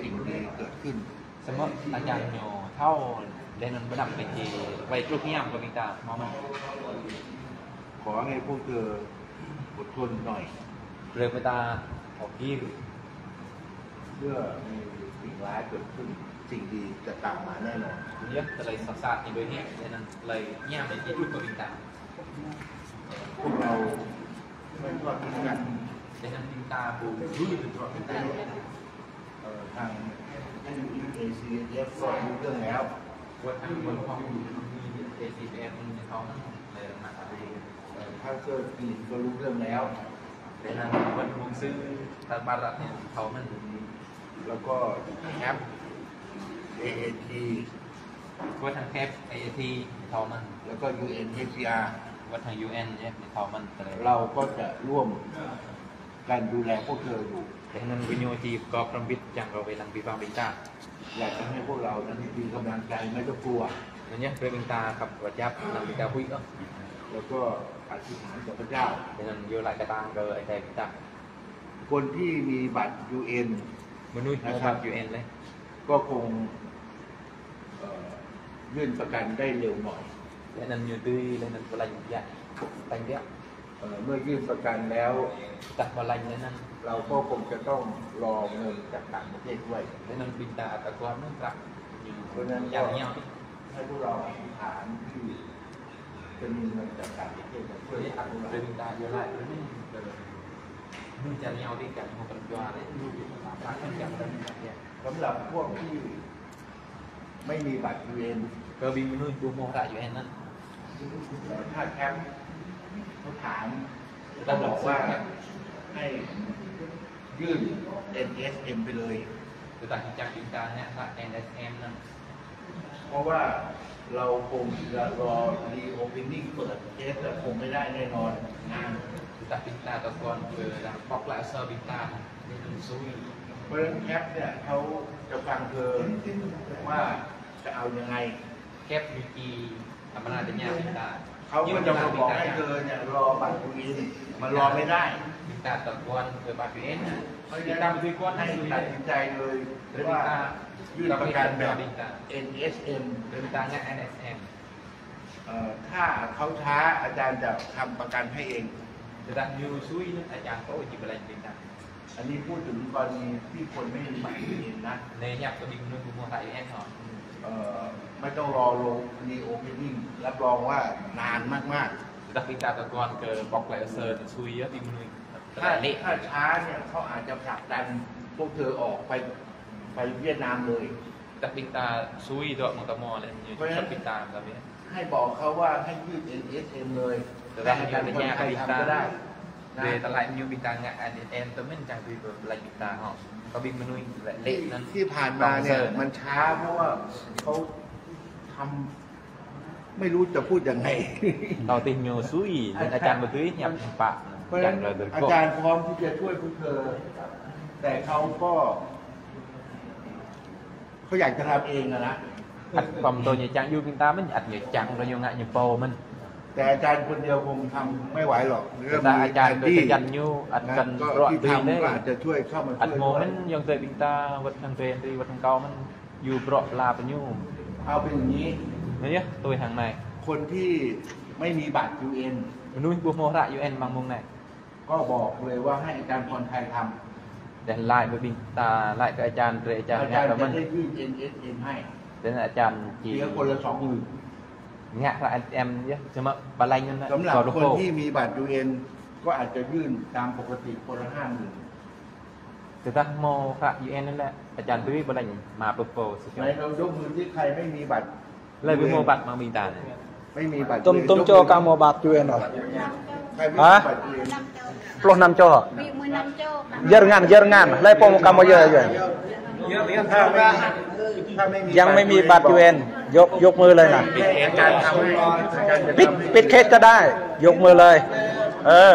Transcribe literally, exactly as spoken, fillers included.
สิ่งดีเกิดขึ้น Samơ̆ ačang ñu thâo, laih anŭn ƀơi anăp ƀing či wai truh hiam kơ ƀing ta, hmâo mơ̆n. ขอให้พวกเธออดทนหน่อย Brơi ƀing ta thâo gir. เมื่อมีสิ่งร้ายเกิดขึ้น สิ่งดีจะตามมาแน่นอน Yơh, tơlơi soh sat ñu đuaĭ hiam, laih anŭn tơlơi hiam ñu či truh kơ ƀing ta. พวกเราไม่ทอดทิ้งกัน Laih anŭn ƀing ta ƀu lui tơlơi ƀing ta. เอ่อ ทาง เอซีเอฟ ก็รู้เรื่องแล้ว Wơ̆t hăng văn phòng ơ, ơ, ơ, เอ่อ ทางเซอร์กินก็รู้เรื่องแล้ว Laih anŭn văn phòng sư ta ƀar ră ñu thâo mơ̆n. แล้วก็แคป เอเอที Wơ̆t hăng khép ơ, ơ, thâo mơ̆n. แล้วก็ ยูเอ็นเอชซีอาร์ Wơ̆t hăng UN ñu thâo mơ̆n tơlơi. เราก็จะร่วมกันดูแลพวกเธออยู่ Laih anŭn gơñu či pơkŏp hrŏm hơbĭt kiăng kơ wai lăng abih bang ƀing ta. อยากจะให้พวกเรานั้นมีกำลังใจไม่ต้องกลัว Anŭn yơh, brơi ƀing ta khăp kơjăp, anăm ƀing ta huĭ ôh. แล้วก็อธิษฐานกับพระเจ้า Laih anŭn yua laĭ kơtang kơ Ơi Adai ƀing ta. คนที่มีบัตรยูเอ็น Mơnuih นะครั hmâo บ บัตร UN laih ก็คง เอ่อ ยื่นประกันได้เร็วหน่อย Laih anŭn ñu dưi, laih anŭn pơlañ biă, tañ biă. เอ่อ เมื่อยื่นประกันแล้ว Tơdah pơlañ laih anŭn เราก็คงจะต้องรอเงินจากต่างประเทศด้วย Laih anŭn ƀing ta ăt tơguan mơ̆n prăk ñu. เพราะฉะนั้นก็ Čang ñu ให้พวกเราอธิษฐานที่จะมีเงินจากต่างประเทศมาช่วยพวกเรา Brơi ƀing ta yua laĭ, brơi ƀing ta, ơ, mơ̆n čang ñu dih, čang hmâo pran jua laih, ñu ƀing ta prăk čang ƀing ta. สำหรับพวกที่ไม่มีบัตรยูเอ็น Kơ ƀing mơnuih ƀu hmâo hră UN anŭn. ถ้าแคปเขาถาม Tơdah เขาบอกว่าให้ยื่น เอ็นเอสเอ็ม ไปเลย Tơdah čang ƀing ta ngă hră NSM anŭn. เพราะว่าเราคงจะรอ reopening เปิดเคส แล้วคงไม่ได้แน่นอน งาน Tơdah ƀing ta tơguan kơ arăng pŏk glaĭ asơ ƀing ta, ñu sui. เพราะฉะนั้นแคปเนี่ยเขาจะฟังเธอว่าจะเอายังไง Khép ñu či tơmna tơña ƀing ta. เขาก็จะมาบอกให้เธอเนี่ยรอบัตรยูเอ็น มันรอไม่ได้ Ƀing ta tơguan kơ ƀing ta UN. เพราะฉะนั้น Ƀing ta mơ̆ tơguan ให้ตัดสินใจเลย Brơi ว่า ƀing ta ยื่นประกันแบบ เอ็นเอสเอ็ม Brơi ƀing ta ngă NSM. เอ่อ ถ้าเขาช้าอาจารย์จะทำประกันให้เอง Tơdah ñu sui anŭn ačang pô či pơlañ ƀing ta. อันนี้พูดถึงกรณีที่คนไม่มีบัตรยูเอ็นนะ Anai hiăp kơ ƀing mơnuih ƀu hmâo hră UN hŏ. เอ่อ ไม่ต้องรอลง reopening รับรองว่านานมากๆ Tơdah ƀing ta tơguan kơ pŏk glaĭ asơ ñu sui yơh ƀing mơnuih. ถ้า ถ้าช้าเนี่ยเขาอาจจะผลักดันพวกเธอออกไป ไปเวียดนามเลย Tơdah ƀing ta sui dŏ mơ̆ng tơmo laih ñu เพราะฉะนั้น sŏk ƀing ta mơ̆n. ให้บอกเขาว่าให้ยื่น เอ็นเอสเอ็ม เลย Tơdah ให้อาจารย์คนไทยทำก็ได้ Brơi ta laĭ ñu ƀing ta ngă NSM tơmĕn čang tui pơlañ ƀing ta hŏ. Kơ ƀing mơnuih lĕ, lĕ anŭn ที่ผ่านมาเนี่ย มันช้าเพราะว่าเขาทำ ไม่รู้จะพูดยังไง Tơl tih ñu sui, laih anŭn ačang ƀu dưi hiăp pă. เพราะฉะนั้นอาจารย์พร้อมที่จะช่วยพวกเธอ แต่เขาก็ เขาอยากจะทำเองอะนะ Ăt pơm tơ ñu čang yua ƀing ta mơ̆n, ăt ñu čang tơ ñu ngă ñu pô mơ̆n. แต่อาจารย์คนเดียวคงทำไม่ไหวหรอก Tơdah ačang tơ เรื่องมี kơjăn ñu ăt นะ kăn ก็ bruă ที่ tui ทำ laih. ก็อาจจะช่วยเข้ามาช่วย Ăt hmâo mơ̆n yŏng tơi ƀing ta, wơ̆t hăng tơi, wơ̆t hăng kâo mơ̆n, yua bruă pla pơ ñu. เอาเป็นอย่างนี้ Anai yơh, tui hăng anai. คนที่ไม่มีบัตรยูเอ็น Mơnuih ƀu hmâo hră UN amăng mông anai. ก็บอกเลยว่าให้อาจารย์พรไทยทำ Laih laĭ kơ ƀing ta, laĭ kơ ačang, brơi ačang อาจารย์จะได้ยื่น เอ็นเอสเอ็ม ให้ Laih anŭn ačang či เสียคนละสองหมื่น ngă hră NSM yơh, samơ̆ pơlañ anŭn สำหรับคนที่มีบัตรยูเอ็น ก็อาจจะยื่นตามปกติคนละห้าหมื่น Tơdah hmâo hră UN anŭn lĕ, ačang dưi pơlañ mă pluh pô sơkơl. ไหนลองยกมือที่ใครไม่มีบัตร Hlơi ƀu hmâo băt amăng ƀing ta anai? ไม่มีบัตร Tôm, tôm čô kah hmâo băt UN hŏ? ใครไม่มีบัตรยูเอ็น Hă? Pluh năm čô hŏ? Yơr ngăn, yơr ngăn. Hlơi pô hmâo kah hmâo yơr, yơr. Yang ไม่มีบัตร ยูเอ็น ยก ยกมือเลยนะ ปิด ปิดเคสก็ได้ ยกมือเลย เออ